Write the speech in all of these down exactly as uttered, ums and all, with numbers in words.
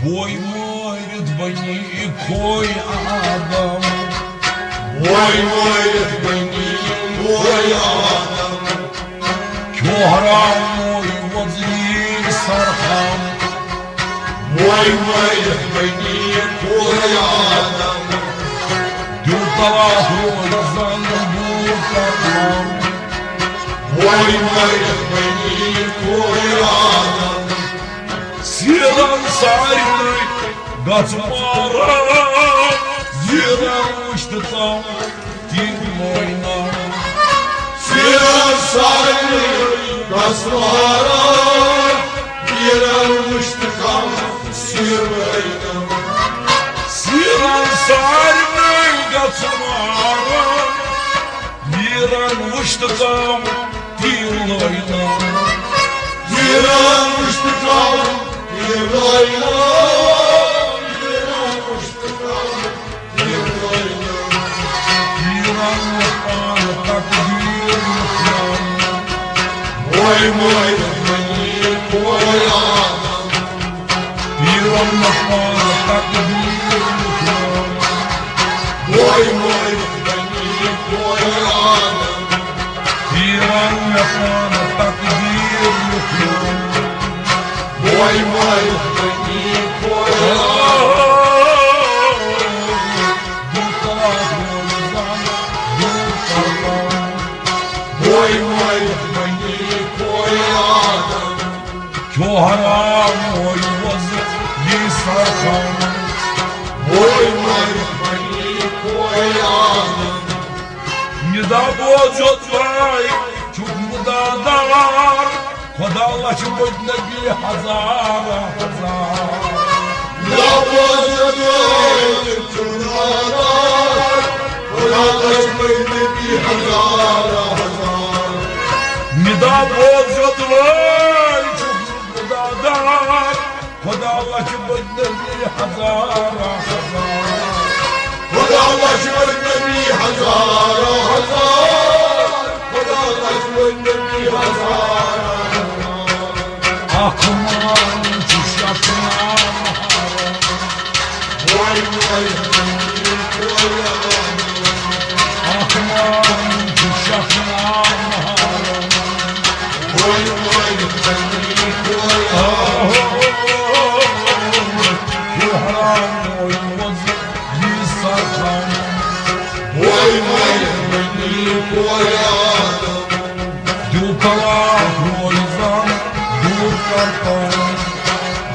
بوے مٲرِتھ بنی کھوے آدم۔ بوے مٲرِتھ بنی کھوے آدم۔ کھیو حرام موے وۄزلی سرخام۔ بوے مٲرِتھ بنی کھوے آدم۔ دیو تلاش روزن دوٗر کرنام۔ بوے مٲرِتھ بنی کھوے آدم۔ سیرن سارنٕے گژھ ماران، زیرن وٕچھتہٕ تام تیٖر لٲنام۔ سیرن سارنٕے گژھ ماران، زیرن وٕچھتہٕ تام تیٖر لٲنام۔ سیرن سارنٕے گژھ ماران، ویران وٕچھتہٕ تام تیٖر لٲنام۔ ویران وٕچھتہٕ تام تیٖر لٲنام۔ ویران وٕچھتہٕ تام تیٖر لٲنام۔ ویران پانہٕ تقدیٖر لٲنام۔ وۄے مٲرِتھ بنی کھوے آدم۔ تیٖرن مےٚ پانہٕ تقدیٖر لیوٗکھمُت۔ وۄے مٲرِتھ بنی کھوے آدم۔ تیٖرن مےٚ پانہٕ تقدیٖر لیوٗکھمُت۔ وۄے مٲرِتھ بنی کھوے آدم۔ دوٗر کران، دوٗر کران۔ وۄے مٲرِتھ بنی کھوے آدم۔ کھیو حرام موے وۄزلی سرخام۔ وۄے مٲرِتھ بنی کھوے آدم۔ ندا بوز یوٚت وۄنۍ چھُکھ مُدادار، خدا لچھ بٔدۍ نبی ہزارہ ہزار۔ ندا بوز یوٚت وۄنۍ چھُکھ مُدادار، خدا لچھ بٔدۍ نبی ہزارہ ہزار۔ ندا بوز یوٚت وۄنۍ چھُکھ مُدادار، خدا لچھ بٔدۍ نبی ہزارہ ہزار۔ خدا لچھ بٔدۍ نبی ہزارہ ہزار۔ خدا لچھ بٔدۍ نبی ہزارہ ہزار۔ اکھ مان چھُ شیخ نام حرم۔ وۄے مٲرِتھ بنی کھوے آدم۔ اکھ مان چھُ شیخ نام حرم۔ وۄے مٲرِتھ بنی کھوے آدم۔ کھیو حرام موے وۄزلی سرخام۔ وۄے مٲرِتھ بنی کھوے آدم۔ دیو تلاش روزن دوٗر کرتام۔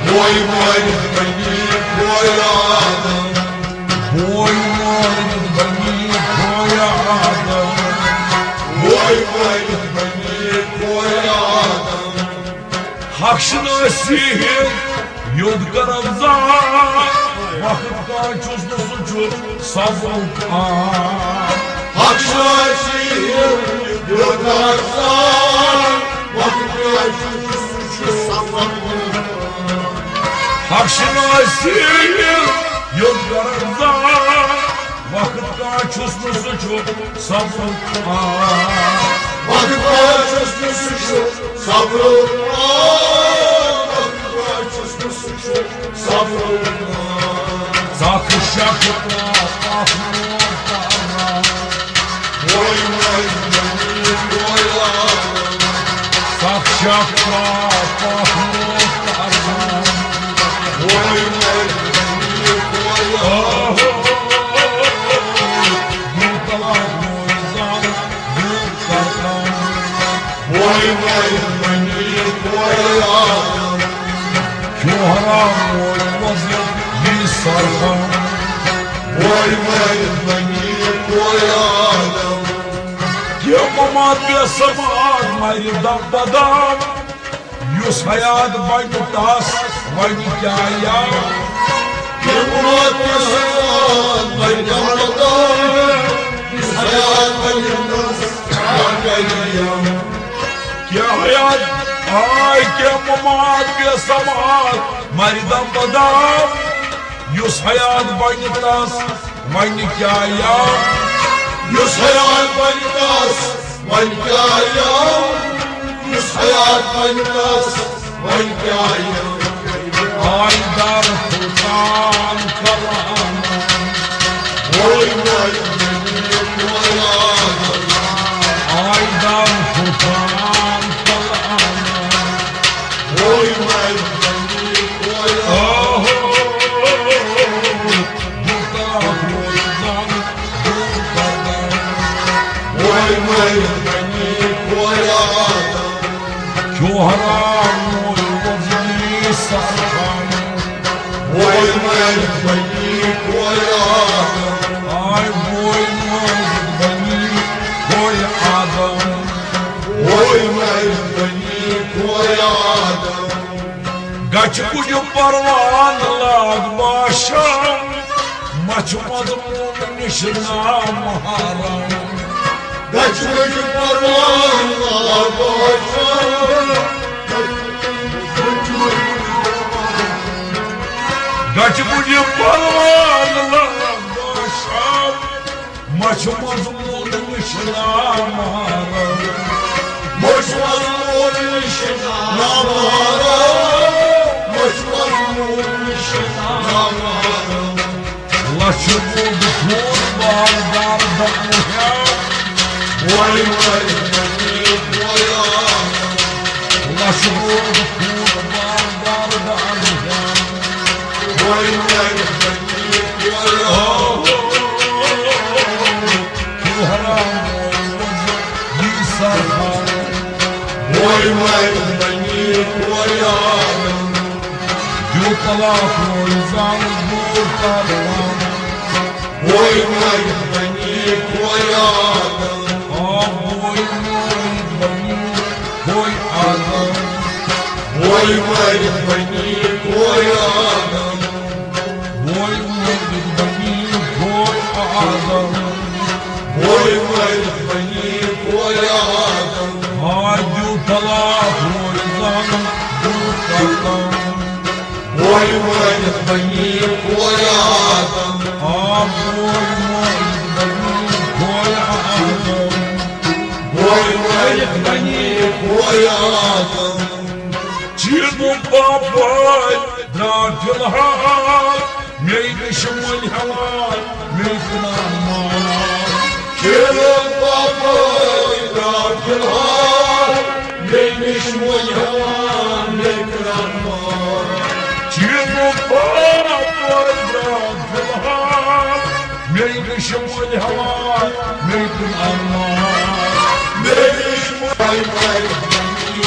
وۄے مٲرِتھ بنی کھوے آدم۔ وۄے مٲرِتھ بنی کھوے آدم۔ وۄے مٲرِتھ بنی کھوے آدم۔ حق شناسی ہُنٛد یوٚد کرم زان، وقت کانٛہہ چھُس نہٕ سُہ چھُ صبرُک آن۔ حق شناسی ہُنٛد یوٚد کرم زان، وقت کانٛہہ چھُس نہٕ سُہ چھُ صبرُک آن۔ حق شناسی ہُنٛد یوٚد کرم زان، وقت کانٛہہ چھُس نہٕ سُہ چھُ صبرُک آن۔ وقت کانٛہہ چھُس نہٕ سُہ چھُ صبرُک آن۔ وقت کانٛہہ چھُس نہٕ سُہ چھُ صبرُک آن۔ ژکھ شک ترٛاو پتھ نوکھ کرنام۔ وۄے مٲرِتھ بنی کھوے آدم۔ ژکھ شک ترٛاو پتھ نوکھ کرنام۔ وۄے مٲرِتھ بنی کھوے آدم۔ آہو۔ دوٗر تلاش روزن دوٗر کرنام۔ وۄے مٲرِتھ بنی کھوے آدم۔ کھیو حرام موے وۄزلی سرخام۔ وۄے مٲرِتھ بنی کھوے آدم۔ کینٛہہ ممات بے سماعت مرِ دم بدم۔ یُس حیات بنہِ تس وۄنۍ کیٛاہ یام۔ کینٛہہ ممات بے سماعت مرِ دم بدم۔ یُس حیات بنہِ تس وۄنۍ کیٛاہ یام۔ کینٛہہ حیات آے، کینٛہہ ممات بے سماعت مرِ دم بدم۔ یُس حیات بنہِ تس وۄنۍ کیٛاہ یام۔ یُس حیات بنہِ تس وۄنۍ کیٛاہ یام۔ یُس حیات بنہِ تس وۄنۍ کیٛاہ یام۔ آے در وای مٲلِک بنی کورِ آدم۔ آے وای مٲلِک بنی کورِ آدم۔ وای مٲلِک بنی کورِ آدم۔ گچھ کُجہِ پروان لاگ باشم، مچھ مضمون نِش نام حرم۔ گچھ کُجہِ پروان لاگ باشم۔ گچھ کُجہِ پروان لاگ باشم، مچھ مضمون نِش نام حرم۔ مچھ مضمون نِش نام حرم۔ مچھ مضمون نِش نام حرم۔ لچھ روٚد کھوٚر باردار دم ہیٚم۔ وای مٲلِک بنی کورِ آدم۔ لچھ روٚد کھوٚر باردار دم ہیٚم۔ وای مٲلِک بنی کورِ آدم۔ آہ۔ تو حرام وای وۄزُل یی سرحد۔ وای مٲلِک بنی کورِ آدم۔ دیو طلاق وای زن دوٗر کرناو۔ وای مٲلِک بنی کورِ آدم۔ آ وای مٲلِک بنی کورِ آدم۔ وای مٲلِک بنی کورِ آدم۔ وای مٲلِک بنی کورِ آدم۔ وای مٲلِک بنی کورِ آدم۔ آ دیو طلاق وای زن دوٗر کرناو۔ وای مٲلِک بنی کورِ آدم۔ آ وای مٲلِک بنی کورِ آدم۔ وای مٲلِک بنی کورِ آدم۔ چیٖنُک باپٲرۍ درٛاو فی الحال، مے نِش مٔلۍ ہٮ۪وان، مے کٕنان مال۔ چیٖنُک باپٲرۍ درٛاو فی الحال، مے نِش مٔلۍ ہٮ۪وان، مے کٕنان مال۔ چیٖنُک باپٲرۍ درٛاو فی الحال، مے نِش مٔلۍ ہٮ۪وان، مے کٕنان مال۔ مے نِش مٔلۍ ہٮ۪وان،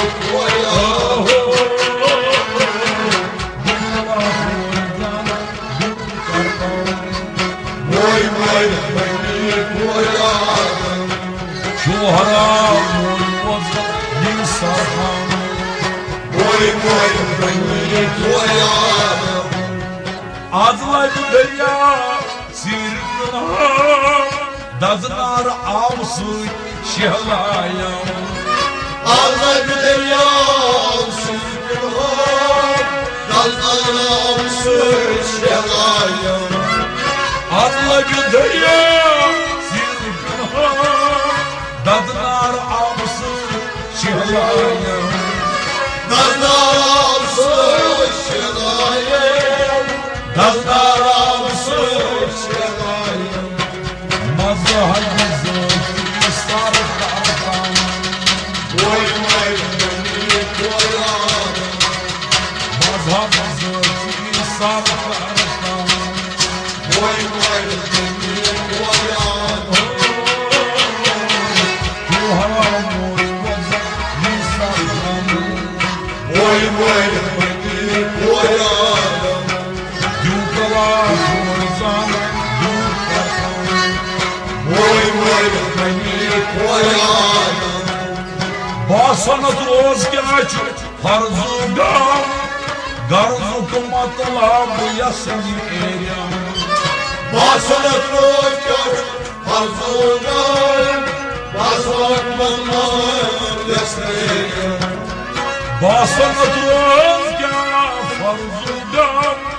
مے کٕنان مال۔ وای مٲلِک بنی کورِ آدم۔ شوہرا ووت وۄزُل یی سرحد۔ وای مٲلِک بنی کورِ آدم۔ از لبہِ دریا سیٖر کٕنان، دزنار آبہٕ سۭتۍ شہلایم۔ از لبہِ دریا سیٖر کٕنان، دزنار آبہٕ سۭتۍ شہلایم۔ از لبہِ دریا سیٖر کٕنان، دزنار آبہٕ سۭتۍ شہلایم۔ دزنار آبہٕ سۭتۍ شہلایم۔ دزنار آبہٕ سۭتۍ شہلایم۔ مذہب ذٲتی سر کرتاوان۔ وای مٲلِک بنی کورِ آدم۔ مذہب ذٲتی سر کرتاوان۔ وای مٲلِک بنی کورِ آدم۔ تو حرام وای وۄزُل یی سرحد۔ وای مٲلِک بنی کورِ آدم۔ دیو طلاق وای زن دوٗر کرناو۔ وای مٲلِک بنی کورِ آدم۔ باسان روز کیٛاہ چھُ فرضُک غم، غرضُک مطلب یس نیرم۔ باسان روز کیٛاہ چھُ فرضُک غم، غرضُک مطلب یس نیرم۔ باسان روز کیٛاہ فرضُک غم،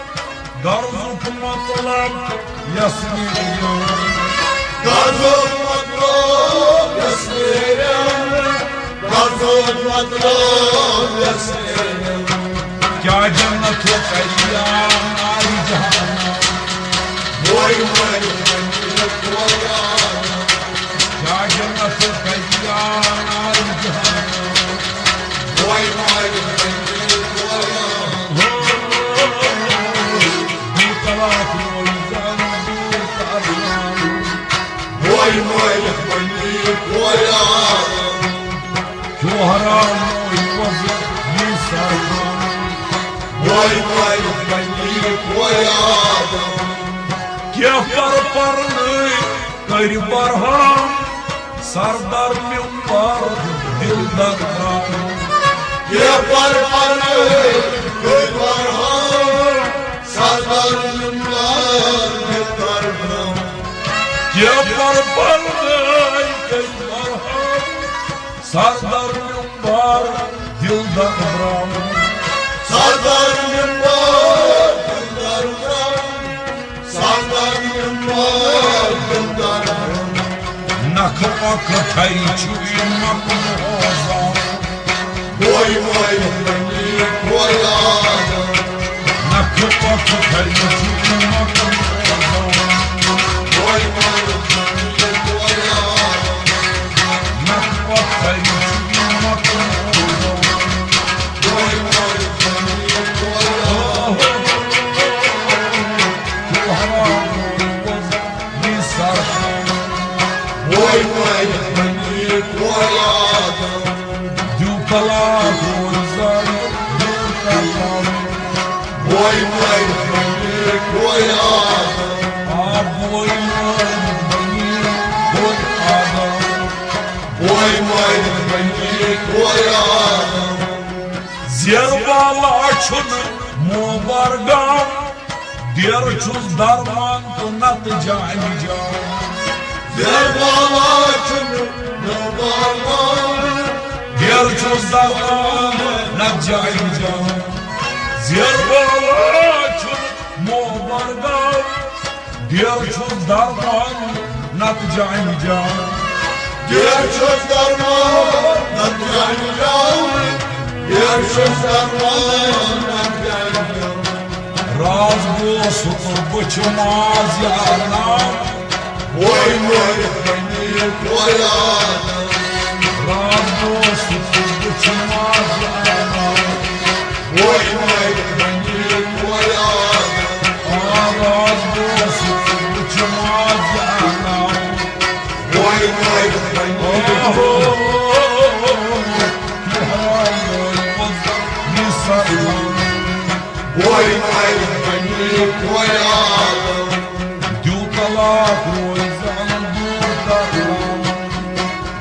غرضُک مطلب یس نیرم۔ غرضُک مطلب یس نیرم۔ غرضُک مطلب یس نیرم۔ کیٛاہ جنت کرِ یا نارِ جہنم۔ وای مٲلِک بنی کورِ آدم۔ کیٛاہ جنت کرِ یا نارِ جہنم۔ وای مٲلِک بنی کورِ آدم۔ ہو، ہو، ہو، ہو۔ وای مٲلِک بنی کورِ آدم۔ شوہرا وای وۄزُل یی سرحد۔ وای مٲلِک کینٛہہ پر پرنٲے کٔرۍ برہم، سردار ممبر دلدار برہم۔ کینٛہہ پر پرنٲے کٔرۍ برہم، سردار ممبر دلدار برہم۔ کینٛہہ پر پرنٲے کٔرۍ برہم، سردار ممبر دلدار برہم۔ سردار ممبر دلدار برہم۔ سردار ممبر دلدار برہم۔ نکھٕ پکھٕ تھرِ چھُ یہِ مکُن روزان۔ بوے مٲلِک بنی بوے آدم۔ نکھٕ پکھٕ تھرِ چھُ یہِ مکُن روزان۔ بوے مٲلِک بنی بوے آدم۔ نکھٕ پکھٕ تھرِ چھُ یہِ مکُن روزان۔ زیر بالا چھُنہٕ موبار گام، ڈیرٕ چھُس درمان تہٕ نتہٕ جامہِ جام۔ زیر بالا چھُنہٕ موبار گام، ڈیرٕ چھُس درمان نتہٕ جامہِ جام۔ زیر بالا چھُنہٕ موبار گام، ڈیر چھُس درمان نتہٕ جامہِ جام۔ ڈیر چھُس درمان نتہٕ جامہِ جام۔ ڈیر چھُس درمان نتہٕ جامہِ جام۔ راز گوٚو سُہ تہٕ بہٕ چھُ ماز یارناو۔ وۄنۍ مٲرِتھ وۄنۍ یہِ ٹویا۔ راز گوٚو سُہ تہٕ بہٕ چھُ ماز یارناو۔ وۄنۍ مٲرِتھ وۄنۍ یہِ ٹویا۔ آواز گوٚو سُہ تہٕ بہٕ چھُ ماز یارناو۔ وۄنۍ مٲرِتھ وۄنۍ یہِ ٹویا۔ بوے مٲرِتھ بنی بوے آدم۔ دیو طلاق روزان دوٗر کرناوُن۔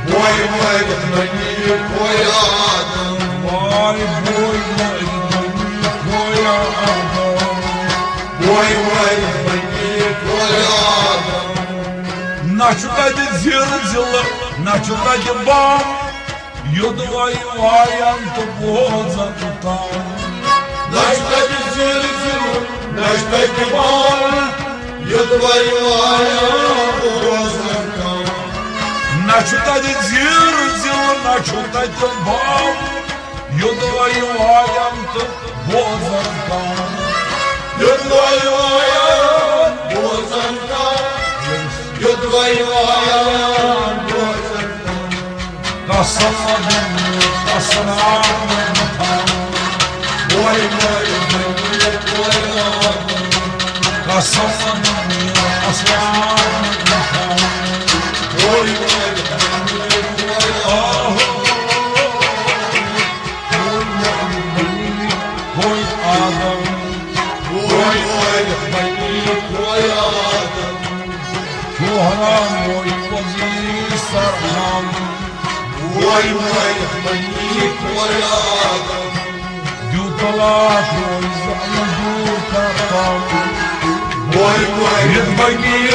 بوے مٲرِتھ بنی بوے آدم۔ بوے، بوے مٲرِتھ بنی بوے آدم۔ بوے مٲرِتھ بنی بوے آدم۔ نہ چھُ تَتہِ زِر زِلہٕ، نہ چھُ تَتہِ بم۔ یوٚدوَے وایَن تہٕ بوزَن تام۔ نہ چھُ تَتہِ زِر زِر، نہ چھُ تَتہِ بم۔ یوٚدوَے وایَن تہٕ بوزَن تام۔ نہ چھُ تَتہِ زِر زِر، نہ چھُ تَتہِ بم۔ یوٚدوَے وایَن تہٕ بوزَن تام۔ یوٚدوَے وایَن بوزَن تام۔ یوٚدوَے وایَن بوزَن تام۔ قسم دِنہٕ، قسم دِنہٕ۔ بوے مٲرِتھ بنی بوے آدم۔ قسم دِنہٕ، قسم دِنہٕ۔ بوے مٲرِتھ بنی بوے آدم۔ بوے مٲرِتھ بنی بوے آدم۔ بوے مٲرِتھ بنی بوے آدم۔ شوہرا موے وزیر سرنام۔ بوے مٲرِتھ بنی بوے آدم۔ دیو طلاق روزان دوٗر کرناوُن۔ بوے مٲرِتھ بنی